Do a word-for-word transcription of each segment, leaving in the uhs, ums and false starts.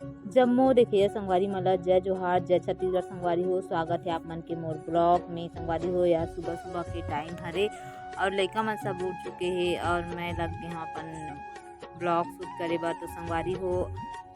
जम्मो देखइया संगवारी मन ल जय जोहार, जय छत्तीसगढ़ संगवारी हो। स्वागत है आप मन के मोर vlog में। संगवारी हो, यह सुबह सुबह के time हरे और लइका मन सब उठ चुके हे और मैं लग गे हूँ अपन vlog shoot करे बर। तो संगवारी हो,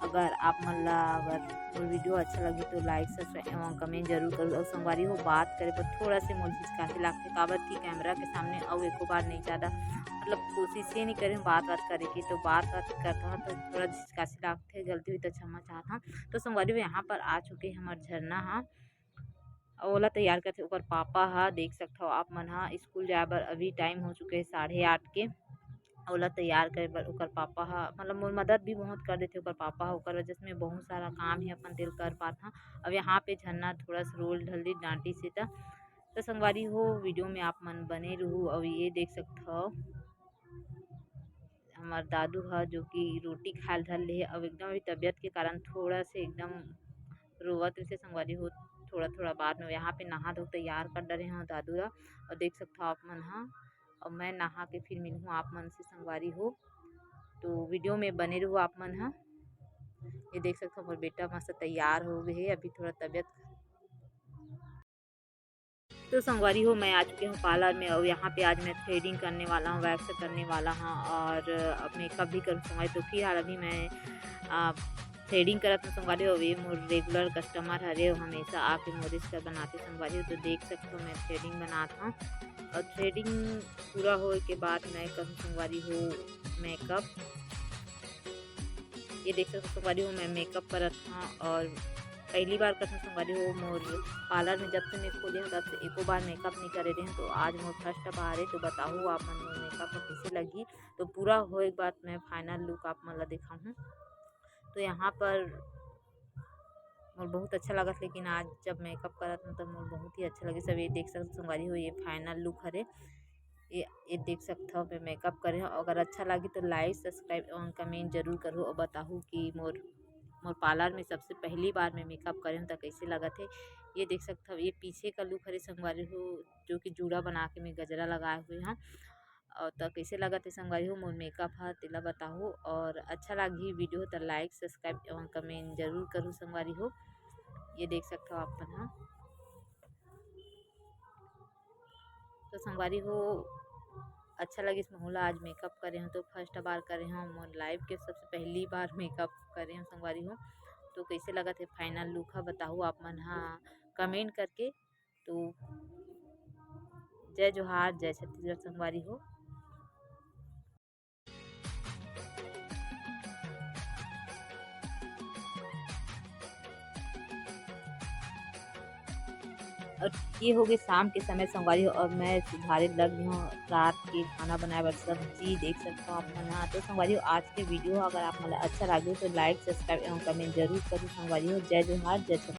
अगर आप मन ला अगर मोर video अच्छा लगे तो like, subscribe एवं comment जरूर करूँ। और संगवारी हो, बात करे बर थोड़ा से मोर झिझकासी लागथे, काबर कि camera के सामने अउ एको बार नहीं ज़्यादा, मतलब, कोशिश ही नहीं करे बात बात करे के, तो बात बात करता हूँ तो थोड़ा झिझकासी लागथे, गलती हुई तो क्षमा चाहत हूँ। तो संगवारी हो, यहाँ पर आ चुके हैं हमार झरना हा, अउ ओला तैयार करथे ओकर पापा हा। देख सकथव आप मन हा, स्कूल जाए बर अभी time हो चुके हे साढ़े आठ के। ओला तैयार करे बर ओकर पापा हा, मतलब, मोर मदद भी बहुत कर देथे ओकर पापा हा, ओकर वजह से मैं बहुत सारा काम ही अपन तेल कर पात हा। अब यहाँ पे झरना थोड़ा सा रोल ढल दी डांटी से त। तो संगवारी हो, video में आप मन बने रहू। अउ ये देख सकथव हमार दादू हा, जो कि रोटी खाए ल धर ले हे, अउ एकदम अभी तबियत के कारण थोड़ा से एकदम रोवत रहिसे संगवारी हो। थोड़ा थोड़ा बाद में यहाँ पे नहा धो के तैयार कर डरे हूँ दादू ला। और देख सकथव आप मन हा, और मैं नहा के फिर मिलहूँ आप मन से संगवारी हो। तो video में बने रहू आप मन हा। ये देख सकथव मोर बेटा मस्त तैयार हो गए हे, अभी थोड़ा तबियत। तो संगवारी हो, मैं आ चुके हूँ parlour में और यहाँ पे आज मैं threading करने वाला हूँ, wax करने वाला हूँ और अब makeup भी करूँ संगवारी। तो फिलहाल अभी मैं, आ, threading करत हूँ संगवारी हो। ये मोर regular customer हरे, वो हमेशा आके मोर इसका बनाथे संगवारी हो। तो देख सकथव मैं threading बनात हूँ और threading पूरा होए के बाद मैं करूँ संगवारी हो makeup। ये देख सकथव संगवारी हो, मैं makeup करत हूँ और पहली बार करत हूँ संगवारी हो। मोर parlour में जब से मैं खोले हूँ तब से एको बार makeup नहीं करे रहे हूँ, तो आज मोर first बार है। तो बताहू आप मन मोर makeup ह कैसे लगही। तो पूरा होए के बाद मैं final look आप मन ला दिखाहूँ। तो यहाँ पर मोर बहुत अच्छा लगत, लेकिन आज जब makeup करत हूँ तो मोर बहुत ही अच्छा लगे। सब ये देख सकथव संगवारी हो, ये final look हरे। ये, ये देख सकथव मैं makeup करे हूँ। अगर अच्छा लगी तो like, subscribe एवं comment जरूर करहू और बताहू कि मोर, मोर parlour में सबसे पहली बार मैं makeup करे हूँ तो कैसे लगत है। ये देख सकथव ये पीछे का look हरे संगवारी हो, जो कि जूड़ा बना के मैं गजरा लगाए हुए हूँ। और तो कैसे लगत है संगवारी हो मोर makeup ह, तेला बताहू। और अच्छा लगी video तो like, subscribe एवं comment जरूर करहू संगवारी हो। ये देख सकथव आप मन ह। तो संगवारी हो, अच्छा लगिस महू ला आज makeup करे हूँ, तो first बार करे हूँ, मोर life के सबसे पहली बार makeup करे हूँ संगवारी हो। तो कैसे लगत है final look ह, बताहू आप मन हा comment करके। तो जय जोहार, जय छत्तीसगढ़ संगवारी हो। और ये हो गए शाम के समय संगवारी हो, और मैं सुधारे लग गई हूँ रात के खाना बनाए बर सब्जी। देख सकते हो आप मन हा। तो संगवारी हो, आज के video अगर आप मन ला अच्छा लगे तो like, subscribe एवं comment जरूर करूँ संगवारी हो। जय जोहार, जय छत्तीसगढ़।